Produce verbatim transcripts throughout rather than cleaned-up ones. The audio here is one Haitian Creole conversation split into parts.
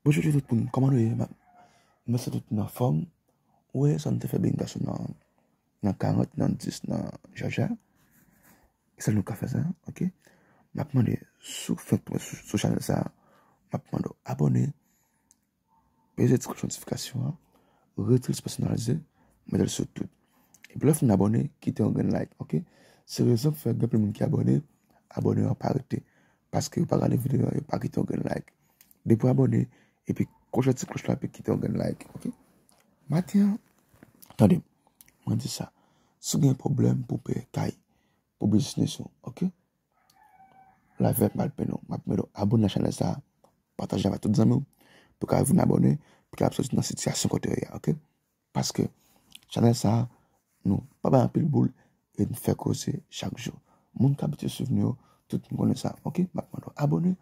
Bonjou tout moun, kòman nou ye? M ap, m espere tout moun anfòm. Ou wè, sa nou te fè beni gason nan, nan karant, nan dis, nan jaja. E sa nou ka fè sa, ok? M ap mande, si w fenk tonbe sou, sou chanèl sa, m ap mande w abòne, peze ti kloch notifikasyon an, retire ti pèsonalize, mete l sou tout. Epi lè w fin abòne, kite yon grenn like, ok? Se rezon k fè gen anpil moun ki abòne, abòne yo pa rete. Paske yo pa gade videyo a, yo pa kite yon grenn like. Depi w abòne, epi koche ti kloch la, epi kite yon grenn like, ok? Maten an, tande, mwen di sa, si w gen pwoblèm pou peye kay, pou biznis ou, ok? Lavi ap mal peye nou. M ap mande w abòne nan chanèl sa, pataje avèk tout zanmi w, pou w ka vin abòne, pou w ka soti nan sitiyasyon kote w ye a, ok? Paske chanèl sa, nou pa bay anpil boul e n fè koze chak jou. Moun k abitye swiv nou yo, tout moun konnen sa, ok? M ap mande w abòne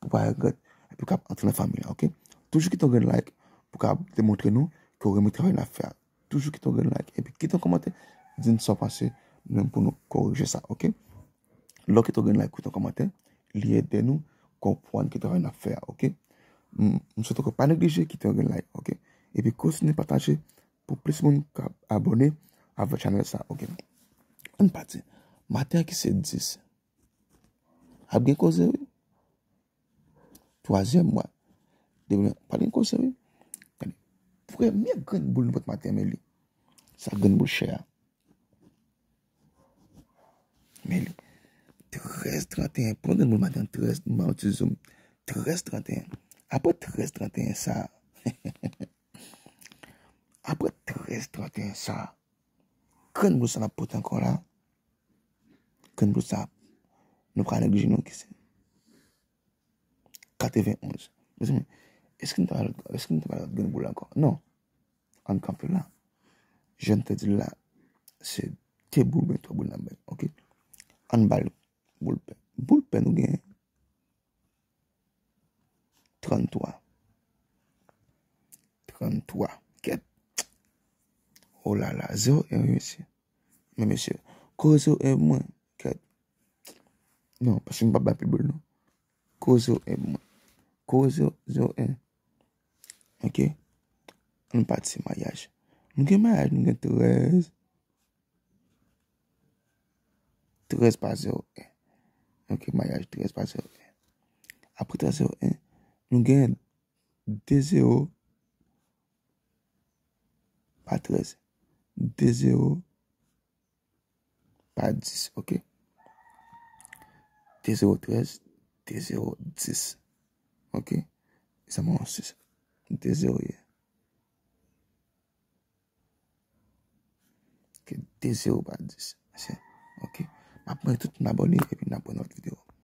pou w pa regrèt epi w ka antre nan fanmi a, ok? Toujou kite yon grenn like pou w ka demontre nou ke w renmen travay n ap fè a. Toujou kite yon grenn like epi kite yon kòmantè, di n sa w panse, nou menm pou nou korije sa, ok? Lè w kite yon grenn like, kite yon kòmantè, li ede nou konprann ki travay n ap fè a, ok? M, m swete ke w pa neglije kite yon grenn like, ok? Epi kontinye pataje pou plis moun ka abòne avèk chanèl sa, ok? Ann pati. Maten an ki se dis. Ap gen koze, wi. Twazyèm mwa. Depi pa gen koze, wi. Gade. Premye grenn boul nou pot maten, men li. Sa grenn boul chè a. Men li. Trèz tranteyen. Premye grenn boul maten, trèz, m ba w ti zoom. Trèz tranteyen. Apre trèz tranteyen sa. Apre trèz tranteyen sa. Grenn boul sa n ap pote ankò la. Grenn boul sa. Nou pa neglije non ki se. Katrevenonz. Mezanmi, èske nou ta pral, èske nou ta pral grenn boul ankò? Non. Ann kanpe la. Jan m te di l la, se de boul oubyen twa boul n ap bay, ok? Ann ba l boul pè. Boul pè nou gen tranntwa. Tranntwa. Kèt. Oh la la, zewo en, wi, mesye. Men mesye, kore zewo en pou mwen. Kèt. Non, paske m p ap bay pil boul, non. Kore zewo en pou mwen. Kore zewo, zewo en. Ok. Ann pati maryaj. Nou gen maryaj, nou gen trèz. Trèz pa zewo en. Ok, maryaj trèz pa zewo en. Apre trèz zewo en, nou gen de zewo pa trèz. De zewo pa dis, ok? De zewo trèz, de zewo dis. Ok? Sa mwen sis. De zewo ye. Ok, de zewo pa dis. Se, ok. M ap mande tout moun abòne epi n ap wè nan lòt videyo.